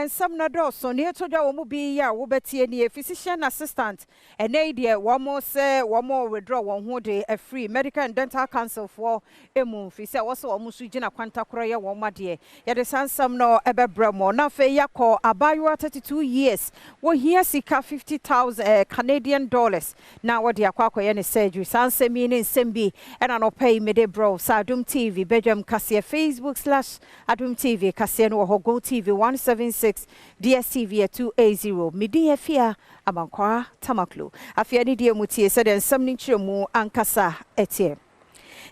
Nsɛm no dɔɔso. Nea ɛtɔ dwa wɔ mu bi yi a wobɛtie nie, Physician Assistant, ɛnnɛ yi deɛ wɔn sɛ wɔn withdraw wɔn ho de afiri Medical and Dental Council foɔ mu firi sɛ ɛwɔ sɛ wɔn nso gyina kwantakorɔ yɛ wɔn adeɛ. Yɛde saa nsɛm no bɛbrɛ mo. Na afei yɛakɔ abaayewa 32 years, wɔhia sika 50,000 eh, Canadian dollars na wɔde akɔ akɔyɛ ne surgery. Saa nsɛm yi ne nsɛm bi ɛna anɔpa yi mede brɛ wo sɛ Adom TV badwam kaseɛ Facebook slash Adom TV kaseɛ no wɔ hɔ GoTv 176 DSTV yɛ 280. Me din Afia Amankwaa Tamaklo. Afei anidie mu tie sɛdeɛ nsɛm no nkyerɛmu ankasa teɛ.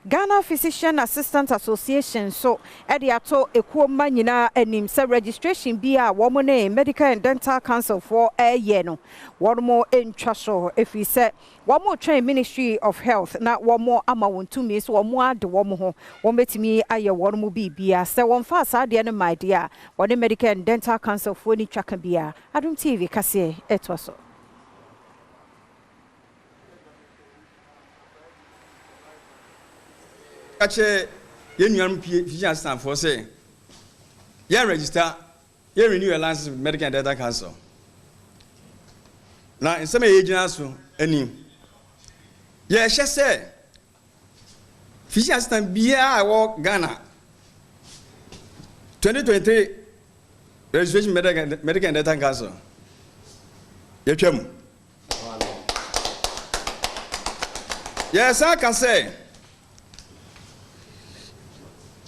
Ghana Physician Assistant Association nso de ato ekuo mma nyinaa anim sɛ registration biara a wɔn ne Medical and Dental Council foɔ reyɛ no wɔn ntwa so ɛfiri sɛ Wɔretwɛn Ministry of Health na wɔn ama wɔn tumi sɛ wɔn ara de wɔn ho wɔn bɛtumi ayɛ wɔn mo biribiara. Sɛ wɔn faa saa adeɛ no mmae deɛ a, wɔne Medical and Dental Council foɔ nni twaka biara. Adom TV kaseɛ ɛtoa so. Ka kyerɛ yɛn nuanom physician assistant foɔ sɛ yɛn register Yɛ renew yɛ license with Medical and Dental Council. Na nsɛm a yɛgyina so ni. Yɛhyɛ sɛ physician assistant biara a ɛwɔ Ghana 2023 registration Medical and Dental Council yɛtwa mu. Yɛsan ka sɛ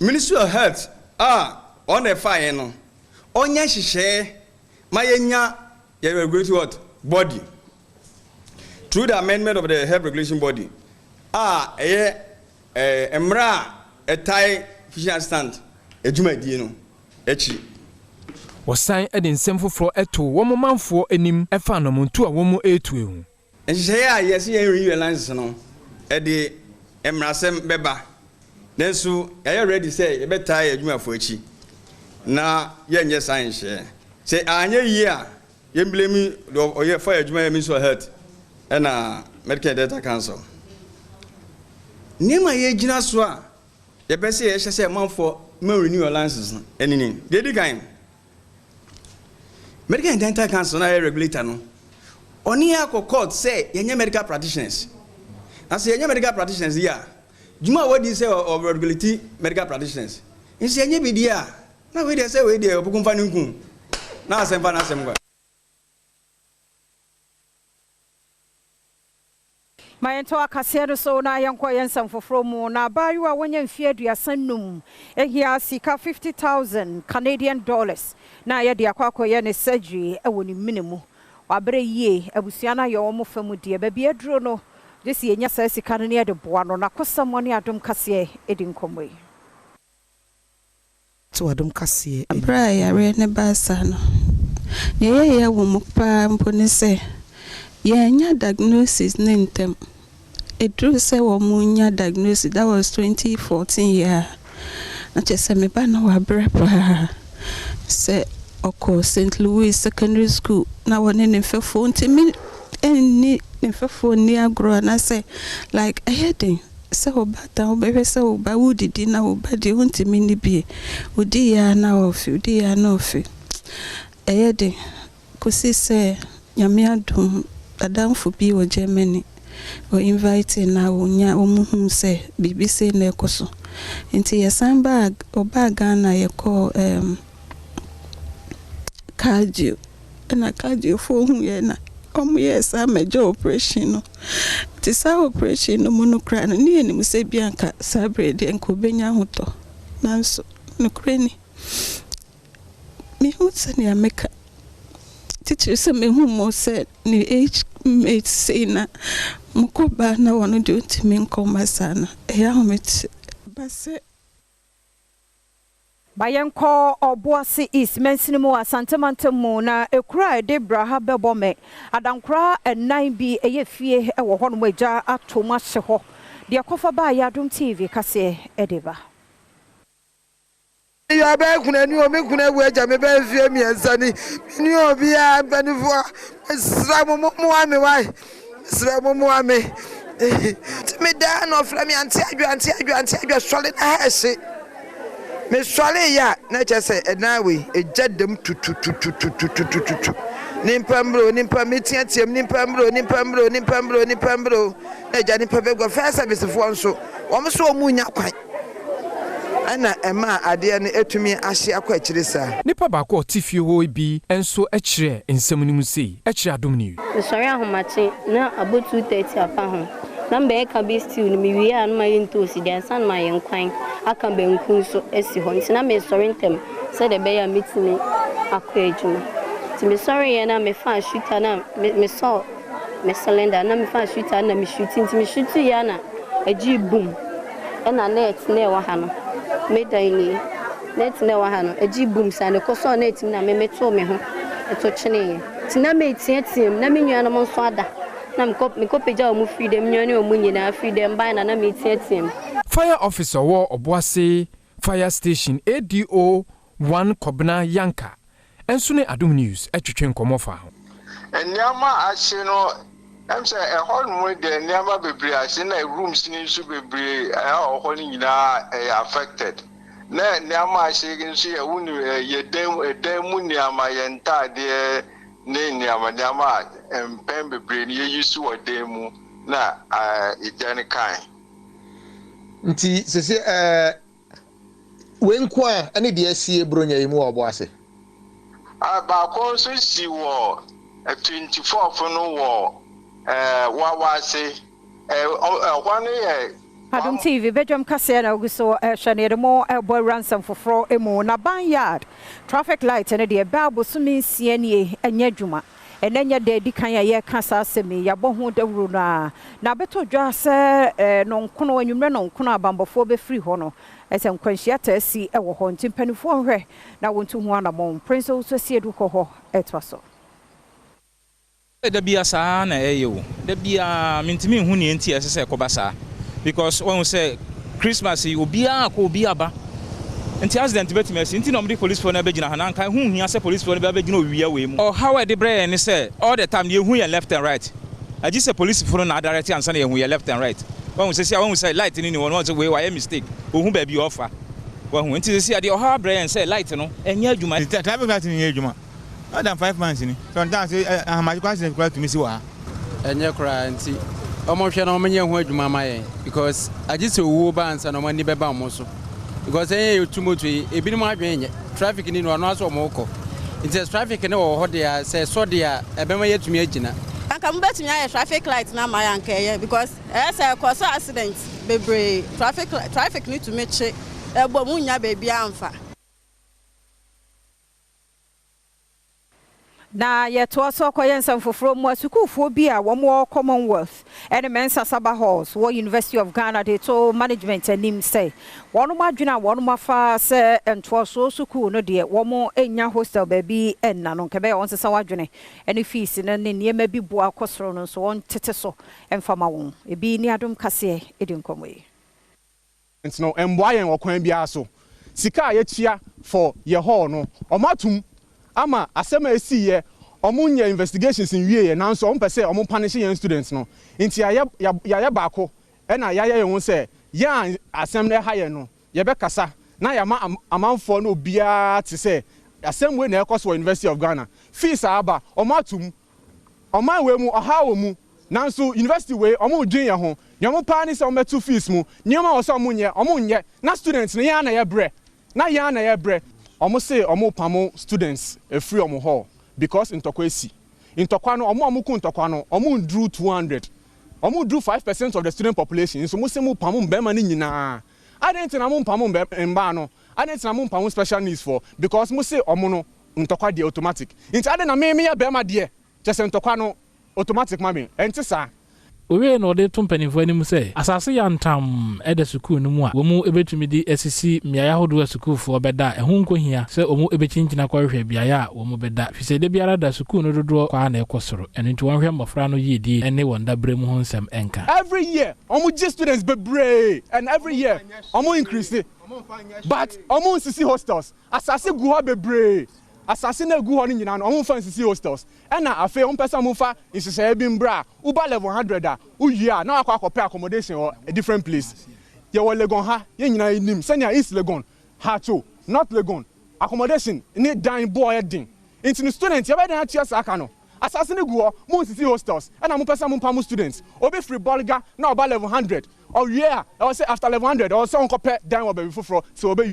Ministry of Health a ɔno na ɛfa yɛn no, ɔnyɛ nhyehyɛɛ ma yɛnya yɛn regulatory what body through the amendment of the health regulation body a ɛyɛ eh, mmara a ɛtae physician assistant adwumadie no akyi. Wɔsan de nsɛm foforɔ too wɔn manfoɔ anim fa anammɔntuo a wɔretuo ho. Nhyehyɛe a yɛse yɛn renew yɛn license no, ɛde mmarasɛm bɛba. Nanso yɛayɛ ready sɛ yɛbɛtaa yɛn adwumayɛfo akyi na yɛnyɛ saa nhyehyɛe. Sɛ anyɛ yie a, yɛn blame deɛ ɔyɛ fa yɛn adwuma yɛ Ministry of Health ɛna Medical and Dental Council. Nneɛma a yɛgyina so a yɛpɛ sɛ yɛhyɛ sɛ manfoɔ ma renew yɛn license no ɛne ni. Deɛ ɛdi kan, Medical and Dental Council no a ɛyɛ regulator no, ɔne yɛn akɔ court sɛ yɛnyɛ medical practitioners. Na sɛ yɛnyɛ medical practitioners yi a, dwuma a wadi sɛ ɔregulate medical practitioners. Nso yɛnyɛ bi di a, na wei deɛ sɛ wei deɛ ɔpoko mfa ne nku na asɛm fa n'asɛm kwa. Ma yɛntoa kaseɛ no so na yɛnkɔ yɛn nsɛm foforɔ mu. Na abaayewa a wanya mfeɛ 35 hia sika 50,000 Canadian dollars na yɛde akɔ akɔyɛ ne surgery wɔ ne mene mu. Wabrɛ yie, abusua no ayɛ wɔn fa mu deɛ, baabi aduro no, gye sɛ yɛnya saa sika no na yɛde boa no. N'akosɛm ne Adom Kaseɛ di nkɔmmɔ yi. To adom kaseɛ anim. Berɛ a yareɛ no baa saa no, deɛ ɛyɛ ya wɔ mu pa ara mpo ne sɛ, yɛannya diagnosis no ntɛm. Ɛduruu sɛ wɔnya diagnosis, that was 2014 year a, na kyerɛ sɛ me ba no wabrɛ pa ara. Sɛ ɔkɔ St. Louis Secondary School na wɔne ne mfɛfoɔ ntumi nni ne mfɛfoɔ nni agorɔ anaasɛ like ɛyɛ den. Sɛ ɔbaatan wobɛhwɛ sɛ wo ba wodidi na wo ba deɛ wontumi nni bie. Odi yɛ ara na ɔfe, odi yɛ ara na ɔfe. Ɛyɛ den kɔsi sɛ Nyame adom adamfo bi wɔ Germany ɔ invite na ɔnya wɔn huu sɛ biribi sei na ɛkɔ so. Nti yɛsan baa ɔbaa Ghana yɛkɔɔ ɛɛm Cardio. Ɛna cardiofoɔ huiɛ na wɔyɛɛ saa major operation no. Nti saa operation no mu no koraa no, ne yɛnim sɛ bi anka saa berɛ deɛ nka ɔbɛnya ahotɔ. Nanso nokorɛ ni, mehu sɛnea meka, titiri sɛ mehu mo sɛ ne age mate sei na mokɔ ba na ɔno deɛ ɔntumi nkɔ mma saa no, ɛyɛ ahomete. Ba sɛ. Ma yɛnkɔ Ɔboase East mansini mu wɔ Asante mantam mu na ekuro a ɛde Braha bɛbɔ me adankora nnan bi ɛyɛ fie wɔ hɔnom a gya atɔ mu ahye hɔ. Deɛ ɛkɔfa baeɛ Adom TV kaseɛ de ba. Meyɛ ɔbaa kunani o, me kunu awu agya me ba mfeɛ mmiɛnsa ni, menni obiara, mpaninfoɔ mesrɛ mo mommoa me wae, mesrɛ mo mommoa me. Nti medaa na ɔfrɛ me ante adwo ante adwo ante adwo sɔre na ha ɛhye. Mesɔreeɛ a, na kyerɛ sɛ ɛdan wei, egya da mu tutututututututu. Nimpa mbrɛ o, nimpa, meteateam, nimpa mbrɛ o, nimpa mbrɛ o, nimpa mbrɛ o, nimpa mbrɛ o, na agya nimpa bɛgua. Fire service foɔ nso, wɔn nso wɔn nnya kwan. Ɛna ɛmaa adeɛ no atumi ahye akɔ akyire saa. Nipa baako a ɔte fie hɔ bi nso kyerɛɛ nsɛm no mu sei kyerɛɛ Adom News. Mesɔre ahomakye na abɔ 2:30 afa ho na mebɛyɛ cabbage stew no mewie a na mayɛ ntoosi deɛ ansa na mayɛ nkwan aka banku nso asi hɔ nti na mesɔre ntɛm sɛdeɛ ɛbɛyɛ a mɛtumi akɔ adwuma nti mesɔreeɛ na mefaa shooter na mesɔɔ me cylinder na mefaa shooter na me shoot nti me shoot yɛ a na ɛgyee boom ɛna net na ɛwɔ ha no me dan nie net na ɛwɔ ha no ɛgyee boom saa na ɛkɔsɔɔ net mu na me metoo me ho ɛto kyeneeɛ nti na meteateam na me nuanom nso ada na mekɔ mekɔpagya wɔn firi dɛm nwane wɔn nyinaa firi dɛm bae na na meteateam. Fire Officer ɔwɔ Obuasi Fire Station ADO 1 Kɔbena Yanka nso ne Adom News twetwe nkɔmmɔ faa ho. Nneɛma a ahye no, ɛm sɛ ɛhɔ nom deɛ nneɛma bebree ahye na rooms no nso bebree a ɛwɔ hɔ no nyinaa ɛyɛ affected. Na nneɛma ahye nso yɛ wo yɛ dan mu ɛdan mu nneɛma yɛ ntaadeɛ ne nneɛma nneɛma a mpɛn bebree no yɛyi so wɔ dan mu na egya no kan. Nti sese ɛɛ wei nko a ɛne deɛ asie Buronya yi mu wɔ Ɔboase? Baako nso si wɔ 24th no wɔ Wawase. Ɛhɔ no yɛ. Adom TV, badwam kaseɛ na wogu so rehwɛ no. Yɛde mo rebɔ awura nsɛm foforɔ mu. Na Ban Yard traffic light no deɛ, ɛbɛɛ abosome 6 nie, ɛnyɛ adwuma. Ɛnnɛ nyɛ da a ɛdi kan a yɛreka saa asɛm yi, yɛabɔ ho dawuro no ara. Na abɛtɔ dwa sɛ nnɔnkono, anwummerɛ nnɔnkono a abanbɔfoɔ bɛfiri hɔ no, sɛ nkwanhyia taa si wɔ hɔ. Nti mpanimfoɔ nhwɛ na wɔntu ho anammɔn. Prince Owusu Asiedu kɔ hɔ toa so. Da biara saa na ɛyɛ o. Da biara mentumi nhu nea enti a ɛsɛ sɛ ɛkɔba saa because wahu sɛ Christmas yi obiara akɔ obiara aba nti accident bɛtumi asi nti na wɔde policefoɔ no abɛgyina ha na anka ɛho nhia sɛ policefoɔ no bɛabɛgyina owia wei mu. Ɔhaw a ɛde brɛ yɛn ne sɛ all the time no yɛhu yɛn left and right agye sɛ policefo no na adirect ansa na yɛahu yɛn left and right wahu sɛsi a wahu sɛ light no ni hɔ no wahu sɛ wei wayɛ mistake ɔhu baabi a ɔfa wahu nti sɛsi a deɛ ɔhaw abrɛ yɛn sɛ light no ɛnyɛ adwuma. Traffic light no nyɛ adwuma. More than 5 months ni. Sometimes ahamakye kwan accident koraa tumi si wɔ ha. Ɛnyɛ koraa, nti ɔmo hwɛ na ɔmo nyɛ ho adwuma ma yɛn because agye sɛ owuo ba ansa na ɔmo ani bɛba ɔmo so because ɛyɛ yɛ tu moto yi, ebinom adwene nyɛ traffic ni no ɔno aso ɔmo kɔ, nti sɛ traffic ne wɔ hɔ deɛ a, sɛ ɛsɔ deɛ a, ɛbɛma yɛatumi agyina. Anka mobɛtumi ayɛ traffic light no ama yɛ anka ɛyɛ because ɛyɛ sɛ ɛkɔ so accident bebree, traffic no tumi kye ɛbɔ mu nya baabi amfa. Na yɛtoa so akɔyɛ nsɛm foforɔ mu a, sukuufoɔ bi a wɔn wɔ Commonwealth ne Mensa Sarbah Halls wɔ University of Ghana de to management anim sɛ wɔn adwene a wɔn afa sɛ ntoasoɔ sukuu no deɛ, wɔn nya hostel baabi nna no, nkɛbɛyɛ wɔn sesa wɔn adwene ne fees no ne nneɛma bi boa akɔ soro no nso wɔn tete so mfama wɔn ebi ne Adom Kaseɛ di nkɔmmɔ yi. Nti no mboa yɛn wɔ kwan biara so. Sika a yɛtua for yɛ hall no, ɔmo atum ama asɛm a esi yɛ, ɔmo nyɛ investigations nwie yɛ, nanso ɔmo pɛ sɛ ɔmo punish yɛn students no. Nti yɛayɛ baako ɛna yɛayɛ yɛn ho sɛ yɛn a asɛm no ɛha yɛn no, yɛbɛkasa na yɛama amanfoɔ no obiara te sɛ asɛm wei na ɛkɔ so wɔ University of Ghana. Fees a aba, ɔmo atum ɔman wei mu ɔhaw wɔ mu, nanso university wei ɔmo dwen yɛn ho. Nea ɔmo paa ne sɛ ɔmo bɛto fees mu nneɛma wɔ sɛ ɔmo nyɛ, ɔmo nyɛ, na students no yɛn ana yɛbrɛ na yɛn ana yɛbrɛ. Ɔmo se ɔmo pamo students efiri ɔmo hall because ntɔkwa esi. Ntɔkwa no, ɔmo a ɔmo ko ntɔkwa no, ɔmo nduru 200, ɔmo nduru 5% of the student population, nso mo se mo pamo mbɛrima no nyinaa. Adan nti na mo mpamo mbaa no? Adan nti na mo mpamo special needs for? Because mo se ɔmo no ntɔkwa deɛ automatic, nti adan na me meyɛ bɛrima deɛ kyɛ sɛ ntɔkwa no automatic ma me? Ɛnte saa. Owie na ɔde to mpanimfoɔ anim sɛ asase yantam ɛda sukuu no mu a wɔn mu ebɛtumi de asisi mmeaeɛ ahodoɔ a sukuufoɔ bɛda a ɛho nkɔhia sɛ wɔn ebɛkyinkyina kɔhwehwɛ beaeɛ a wɔn bɛda, fi sɛ da biara da sukuu no dodoɔ kɔ a na ɛkɔ soro. Ɛno nti wɔnhwɛ mmɔfra no yiedie ne wɔn daberɛ mu ho nsɛm ɛnka. Every year ɔmo gye students bebree and every year ɔmo increase, but ɔmo nsisi hostels. Asase gu hɔ bebree. Asase na egu hɔ no nyinaa no, ɔmo nfa nsisi hostels. Ɛna afei ɔmo pɛ sɛ ɔmo nfa nhyehyɛeɛ bi mbra a woba level 100 a, wowie a na wakɔ akɔpɛ accommodation wɔ a different place. Yɛwɔ Legon ha, yɛn nyinaa nim sɛnea East Legon. Haatso, North Legon, accommodation ne dan boɔ yɛ den nti no student yɛbɛyɛ dɛn atua saa ka no? Asase no gu hɔ, monsisi hostels ɛna mopɛ sɛ mompamo students. Obi firi Bolga na ɔba level hundred, ɔwie a ɛwɔ sɛ after level hundred ɛwɔ sɛ ɔnkɔpɛ dan wɔ baabi foforɔ sɛ ɔbɛ.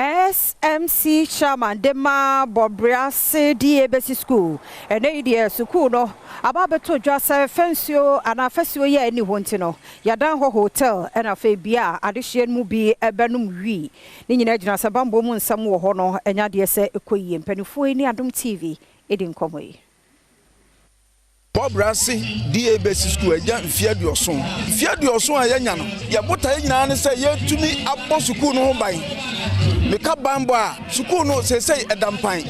SMC Chairman de ma Bɔbrease DA Basic School. Ɛnnɛ yi deɛ sukuu no aba abɛtɔ dwa sɛ fɛnsuo anaa fasuo yi a ɛnni hɔ nti no, yɛadan hɔ hotel ɛna afei bea a adehyeɛ no mu bi bɛnom wii. Ne nyinaa gyina sɛ bammɔ mu nsɛm wɔ hɔ no ɛnyɛ adeɛ sɛ ɛkɔ yie. Mpanimfoɔ yi ne Adom TV di nkɔmmɔ yi. Bɔbrase DA Basic School agya mfeɛ 70. Mfeɛ 70 a yɛanya no, yɛn botaeɛ nyinaa ne sɛ yɛtumi abɔ sukuu no ho ban. Meka banbɔ a, sukuu no seesei ɛda mpan.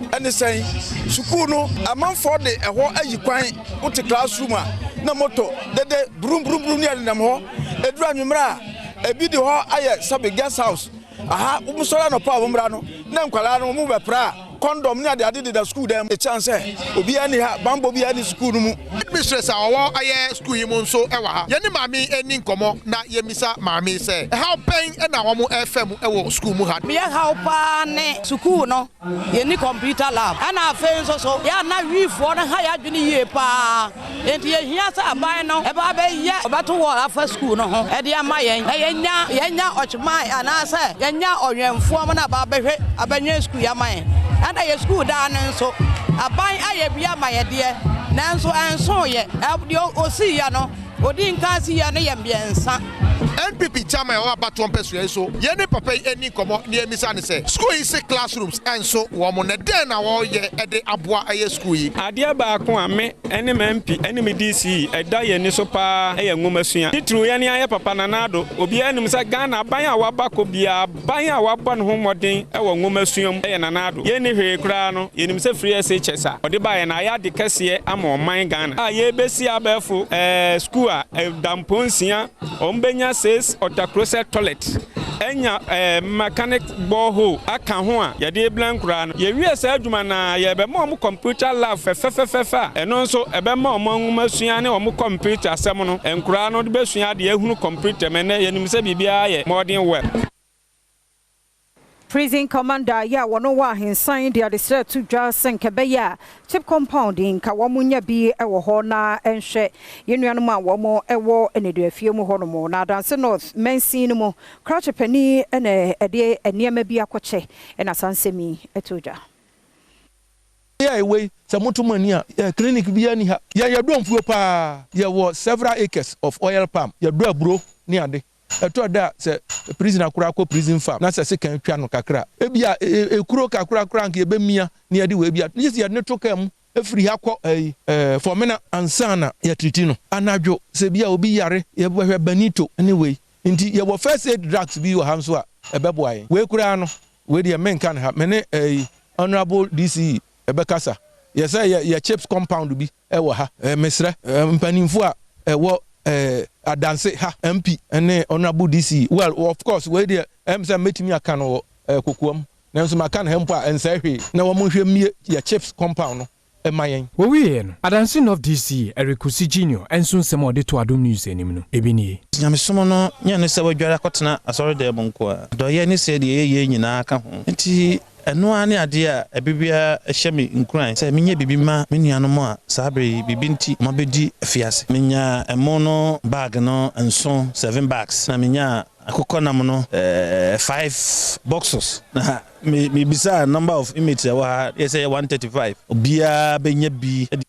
Ɛne sɛn? Sukuu no, amanfoɔ de ɛhɔ ayi kwan. Wote classroom a, na moto dede brum brum brum ne ɛnenam hɔ. Ɛduru anwummerɛ a, ebi de hɔ ayɛ sɛbe guest house. Aha, wɔsɔre anɔpa a wɔmmra no, na nkwadaa no wɔbɛpra a, condom ne adeade deda sukuu dan mu. Ɛkyɛn sɛ obiara nni ha, bammɔ biara nni sukuu no mu. Headmistress a ɔwɔ ɛyɛ sukuu yi mu nso wɔ ha. Yɛne maame yi redi nkɔmmɔ na yɛmmisa maame yi sɛ ɛhaw bɛn na wɔrefa mu wɔ sukuu mu ha. Yɛ haw paa ne sukuu no yɛnni computer lab ɛna afei nso so yɛ a na wiifoɔ no ha yɛ adwene yie paa enti yɛhia sɛ aban no ɛba abɛyɛ ɔbɛto wall afa sukuu no ho ɛde ama yɛn na yɛnya yɛnya ɔkyeman anaasɛ yɛnya ɔwɛnfoɔ mo no aba abɛhwɛ abɛnwɛn sukuu yi ama yɛn ɛna yɛ sukuu dan no nso aban ayɛ bi ama yɛ deɛ nanso ɛnso yɛ deɛ osii yɛ no odi nkan si yɛ no yɛ 3. NPP chairman a ɔwɔ abatoɔ mpɛsoa yi so, yɛne papa yi ani nkɔmmɔ na yɛmmisa no sɛ, sukuu yi se classrooms nso wɔ mo na dɛn na wɔreyɛ de aboa ɛyɛ sukuu yi? Adeɛ baako a me ne me MP ne me DC ɛda yɛn ani so paa yɛ nwomasua. Titiriw yɛn ayɛ papa Nana Addo. Obiara nim sɛ Ghana aban a waba kɔ biara aban a wabɔ ne ho mmɔden wɔ nwomasua mu yɛ Nana Addo. Yɛnni hwee koraa no, yɛnim sɛ free SHS a ɔde baeɛ no ayɛ ade kɛseɛ ama ɔman Ghana a yɛrebɛsi abɛɛfo sukuu a ɛda mpɔnsia. Wɔbɛnya six ɔtakrosɛ toilet, anya mechanic borehole aka ho a yɛde rebla nkuraa no. Yɛwie saa adwuma no a, yɛrebɛma wɔn computer lab fɛfɛfɛfɛ a ɛno nso ɛbɛma wɔn nwomasua ne wɔn computer asɛm no, nkuraa no de bɛsua adeɛ ahunu computer mu. Ɛnnɛ yɛnim sɛ biribiara yɛ modern world. Prison commander yi a wɔno wɔ Ahensan de adesrɛ to dwa sɛ nka ɛbɛyɛ a chip compound nka wɔn nya bi wɔ hɔ na nhwɛ yɛn nuanom a wɔn wɔ nneduafie mu hɔnom. Na Adanse North mansin no mu krakye panin na ɛde nneɛma bi akɔkyɛ na saa nsɛm yi to dwa. Yɛ wei sɛ moto mo ani a, clinic biara ni ha. Yɛn yɛdɔ mfuo paa, yɛwɔ several acres of oil palm, yɛdɔ aburo ne ade. Ɛtɔ da sɛ prisoner koraa kɔ prison farm na sɛ sekan twa no kakra, ebi a ekuro kakra koraa nka yɛbɛmia na yɛde wei bi a gye sɛ yɛde ne to kaa mu efiri ha kɔ ɛyi Fɔmena ansa na yɛtiriti no. Anadwo sɛ bi a obi yare yɛbɛhwɛ Benito ne wei nti yɛwɔ first aid drugs bi wɔ ha nso a ɛbɛboa yɛn. Wei koraa no wei deɛ menka no ha, me ne ɛyi Honourable DCE ɛbɛkasa. Yɛ sɛ yɛ yɛ chips compound bi ɛwɔ ha. Mesrɛ mpanimfoɔ a ɛwɔ Adanse ha, MP ne Honourable DCE, well of course wei deɛ ɛm sɛ mɛtumi aka no wɔ kokoam, nanso maka no ha mpo a ɛnsɛe hwee na wɔn nhwɛ mmie yɛ chips compound no ɛma yɛn. Wɔwieeɛ no, Adanse North DC Eric Kusi Junior nso nsɛm a ɔde too Adom News anim no, ebi nie. Nyamesom no nyɛ ne sɛ woadware akɔtena asɔredan mu nko ara. Adɔeɛ ne sɛ deɛ yɛyɛ nyinaa ka ho. Enti ɛno ara ne adeɛ a ɛberɛ biara ɛhyɛ me nkuran sɛ menyɛ biribi mma me nuanom a saa berɛ yi biribi nti wɔabɛdi afiase. Menyaa ɛmo no bag no nson, seven bags, na menyaa akokɔnam no five boxes. Na mebisaa number of inmates a ɛwɔ ha, yɛ sɛ ɛyɛ 135. Obiara bɛnya bi adi.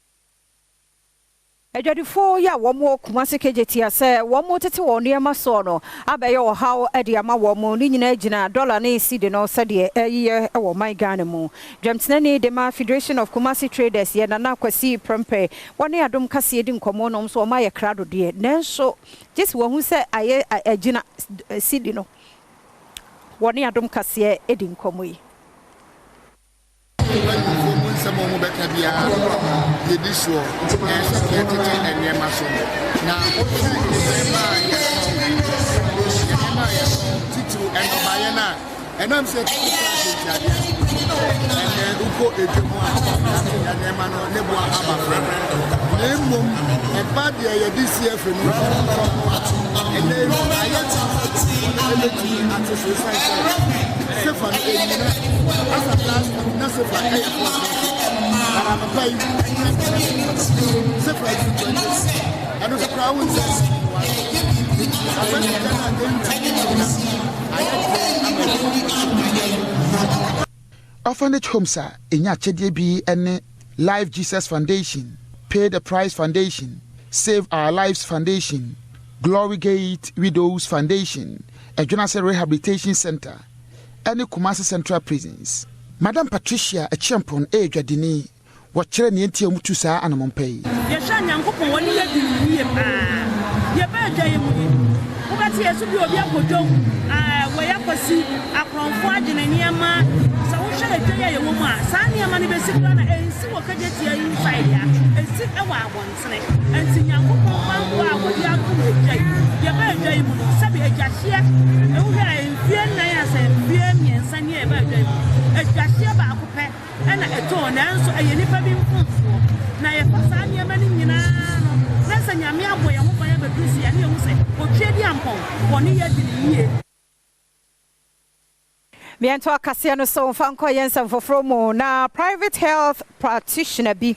Adwadifoɔ yi a wɔn wɔ Kumasi Kejetia sɛ wɔn tete wɔn nneɛma soɔ no abɛyɛ ɔhaw de ama wɔn. Ne nyinaa gyina dɔla ne cedi no sɛdeɛ ɛyeyɛ wɔ ɔman Ghana mu. Dwamtenani de ma Federation of Kumasi Traders yɛ Nana Kwasi Prempeh. Wɔne Adom Kaseɛ di nkɔmmɔ na wɔn nso wɔn ayɛ krado deɛ nanso gye sɛ wɔahu sɛ ayɛ agyina cedi no. Wɔne Adom Kaseɛ di nkɔmmɔ yi. Mpanyimfoɔ mu nsɛm a wɔbɛka biara no, yɛdi soɔ, na ɛsɛ sɛ yɛtete nneɛma so. Na wohwɛ nneɛma a yɛtɔn, nneɛma a yɛtɔn, titiriw nnɔbaeɛ no a, ɛnam sɛ yɛtete price nti, dadeɛ sɛ ɛnnɛ wokɔ edwa mu a na nneɛma no ne boa aba fam. Na mmom ɛba deɛ yɛde si afi no fam no a, ɛnnɛ yi no ayɛ den sɛ nkurɔfoɔ no ɛbɛtumi ate so ɛsiane sɛ sefa no ɛnyina. As at last week na sefa ɛyɛ 14 cedis, but anɔpa yi ɛnyɛ sefa ɛduru 20 cedis. Ɛno nso koraa wohu sɛ ɛmmoa no. Nti aba sika no a ɛntumi nnyina no ayɛ den ama adwumayɛfoɔ. Orphanage homes a ɛnya akyɛdeɛ bi ne Life Jesus Foundation, Pay the Price Foundation, Save Our Lives Foundation, Glory Gate Widows Foundation, Adwenase Rehabilitation Centre ne Kumasi Central Prisons. Madam Patricia Acheampong yɛ dwadini Wɔkyerɛ nea enti a wɔtu saa anammɔn pa yi. Yɛhwɛ a Nyankopɔn ɔne yɛ di no yie paa. Yɛba adwa yi mu yi, wobɛte yɛ so bi obi akɔ dwom, ɛɛ wei akɔsi akorɔmfoɔ agyene nneɛma. Sɛ wohwɛ adwa yi a yɛwɔ mu a, saa nneɛma no bɛsi koraa na ɛnsi wɔ Kejetia inside ha, ɛsi wɔ abɔntene. Ɛnti Nyankopɔn banbɔ a wɔde atom adwa yi, yɛba adwa yi mu no, sɛbe adwahyeɛ, wohwɛ a mfie nnan asɛ mfie mmiɛnsa nie a yɛba adwa yi mu, adwahyeɛ baako pɛ na ɛtɔɔ, nanso ɛyɛ nnipa bi mfomsoɔ. Na yɛfa saa nneɛma no nyinaa no, na sɛ Nyame abɔ yɛn ho ban abɛduru sei a, na yɛhu sɛ Otweaduampɔn bɔne yɛ adi no yie. Yɛntoa kaseɛ no so mfa nkɔ yɛn nsɛm foforɔ mu. Na private health practitioner bi,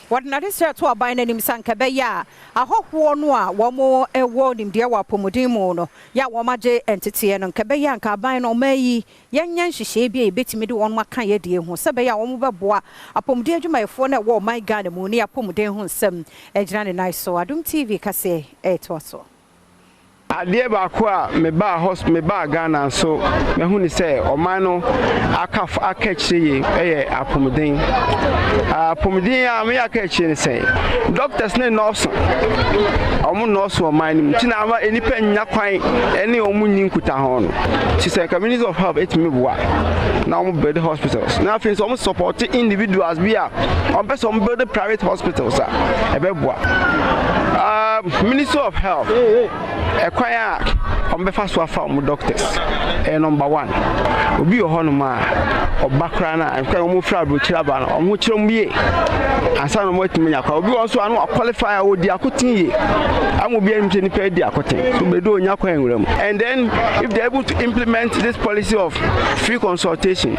wɔde n'adesrɛ to aban no anim sɛ anka ɛbɛyɛ a ahɔhoɔ no a wɔwɔ nimdeɛ wɔ apɔmuden mu no yɛ a wɔagye nteteɛ no, anka ɛbɛyɛ a anka aban no ɔman yi Yɛnyɛ nhyehyɛe bi a yɛbɛtumi de wɔn aka yɛn deɛ ho sɛ ɛbɛyɛ a wɔbɛboa apɔmuden adwumayɛfoɔ no a ɛwɔ ɔman Ghana mu ne apɔmuden ho nsɛm agyina ne nan so. Adom TV kaseɛ retoa so. Adeɛ baako a mebaa hɔ mebaa Ghana nso mahu ne sɛ ɔman no aka aka akyire yie yɛ apɔmuden. Apɔmuden a meyɛ aka akyire ne sɛn? Doctors ne nnɔɔso, wɔn nnɔɔso ɔman no mu nti na ama nnipa nnya kwan ne wɔn nni nkutaho no. Nti sɛ nka Ministry of Health etumi boa na wɔn build hospitals na afei nso wɔn support individuals bi a wɔn pɛ sɛ wɔn build private hospitals a ɛbɛboa. Uh, Ministry of Health ɛkwan a wɔn bɛfa so afa wɔn doctors ɛyɛ number one. Obi wɔ hɔnom a ɔba koraa na nkwan wɔn fira aburokyire aba no wɔn ho kyerɛ wɔn yie ansa na wɔn atumi anya kwa. Obi wɔ nso ano akɔlifai a ɔdi akoten yie ama obi anim sɛ nipa adi akoten so bedu onya kwan nwura mu and then if they are able to implement this policy of free consultation,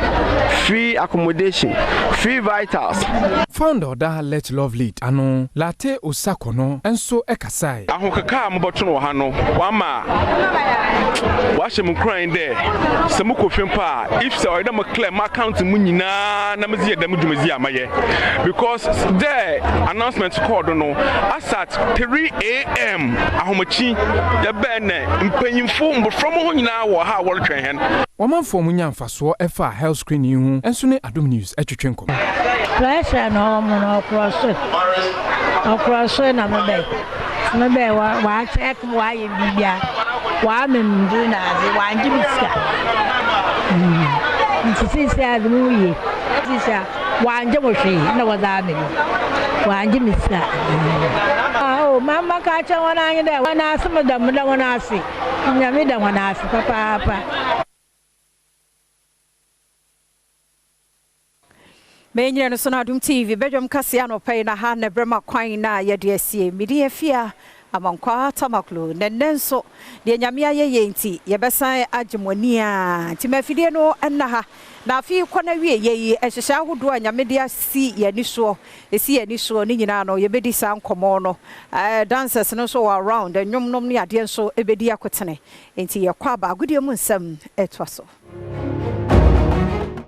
free accommodation, free vitals. Founder ɔda Let Love Lead ano, Lartey Osako no nso kasae. Ahokeka a mobɔto no wɔ ha no, ɔama wɔahyɛ me nkuran dɛ sɛ mokɔ fie mpo a, if sɛ ɔyɛ dɛ mo clear m'account mu nyina na medze yɛ dɛm dwumadzi yi a mɛyɛ. Because dɛ announcement kɔɔ do no, as at 3am ahomakye yɛbae na mpanyimfo, mboframba hɔn nyina wɔ ha a wɔrotwɛn hɛn. Ɔmanfoɔ a wɔnyaa mfasoɔ ɛfaa health screening yi ho nso ne Adom News twetwe nkɔmmɔ. Pressure na ɔwɔ mu no ɔkorɔ so ɔkorɔ so na me bɛn me bɛn wa wa check me wa yɛ biribia wa me nduru na adze wa ngye me sika nti sisi adze mo yie sisi a wa ngye mo hwee na wɔdze ame no wa ngye me sika ah oh ma ma ka kyerɛ wɔn anyi dɛ wɔn ase mo da mo da wɔn ase nyame da wɔn ase papaapa. Menyina no so no Adom TV badwam kaseɛ anɔpa yi na ha na ɛberɛ ma kwan na yɛde asie. Mede Afia Amankwaa Tamaklo na nnɛ nso deɛ Nyame ayɛ yɛn nti yɛbɛsan agye mo ani ara nti ma afidie no nna ha na afe yi kɔ n'awieɛ yi nhyehyɛe ahodoɔ a Nyame de asi yɛn ani soɔ ɛsi yɛn ani soɔ ne nyinaa no yɛbɛdi saa nkɔmmɔ no. Dancers no nso wɔ around nnwom nom ne adeɛ nso ɛbɛdi akotene nti yɛkɔ aba agodie mu nsɛm ɛtoa so.